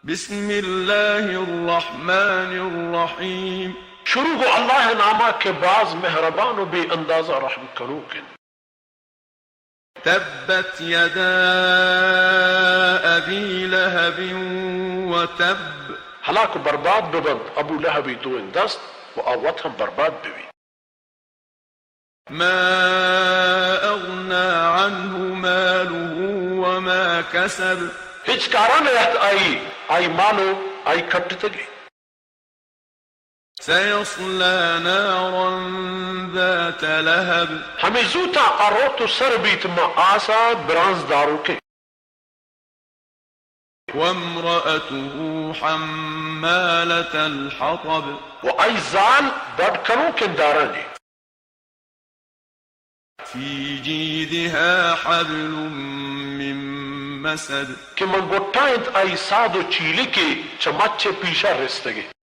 بسم الله الرحمن الرحيم. شروع گوں اللہ ءِ نام ءَ کہ باز مہربان و بے اندازہ رحم کنوک انت۔ تبت يدا أبي لهب وتب. ہلاک و برباد بہ بنت ابو لہب ءِ دوئیں دست و آ وت ہم برباد بہ بیت۔ ما أغنى عنه ماله وما كسب. ہچ کارا نہ ات آئی، آئی مال و آئی کٹتگیں۔ سيصلى نارا ذات لهب. ہمے زوتاں آ روت و سر بیت ماں آسا برانز داروکیں۔ وامرأته حمالة الحطب. و آئی زال بڈ کنوکیں دارانی۔ في جيدها حبل من مسد. کہ منگٹا انت آئی ساد و چیلکے چہ مچ ءِ پیشا رستگیں۔